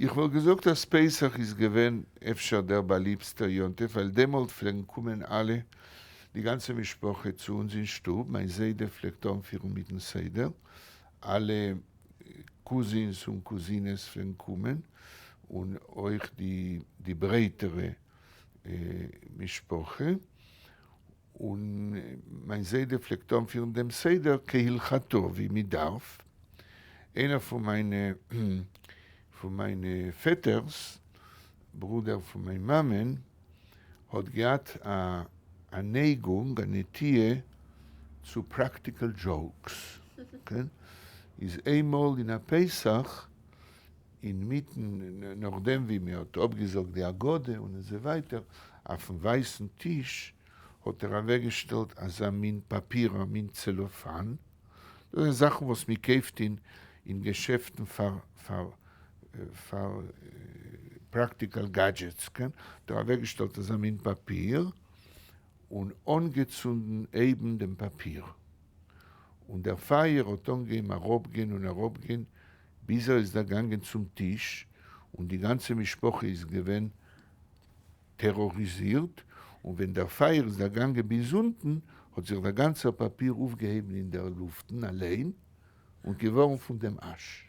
איך וואלט געזאגט אז פסח איז געווען אפשר דער באליבסטער יום טוב ווייל דעמאלט פלעגן קומען אלע, די גאנצע משפחה צו אונז אין שטוב, מיין זיידע פלעגט אנפירן מיטן סדר, אלע cousins און קוזינעס פלעגן קומען, און אויך די ברייטערע משפחה, און מיין זיידע פלעגט אנפירן דעם סדר כהלכתו ווי מען דארף, איינער פון מיינע פון מיינע פעטערס, ברודער פון מיין מאמען, האט געהאט א א נייגונג, א נטיה צו practical jokes, איז איינמאל אין א פסח אינמיטן נאכדעם ווי מען האט אפגעזאגט די הגדה און אזוי ווייטער, אויפן ווייסן טיש האט ער אוועקגעשטעלט אזא מין פאפיר א מין צעלאפאן, דאס זענען זאכן וואס מען קויפט אין אין געשעפטן פאר פאר פאר practical gadgets, כן, האט ער אוועקגעשטעלט אזא מין פאפיר און אנגעצונדן אויבן דעם פאפיר, און דער פייער האט אנגעהויבן אראפגיין און אראפגיין ביז ער איז דערגאנגען צום טיש און די גאנצע משפחה איז געווען טעראריזירט, און ווען דער פייער איז דערגאנגען ביז אונטן האט זיך דער גאנצער פאפיר אויפגעהויבן אין דער לופטן אליין און געווארן פון דעם אש.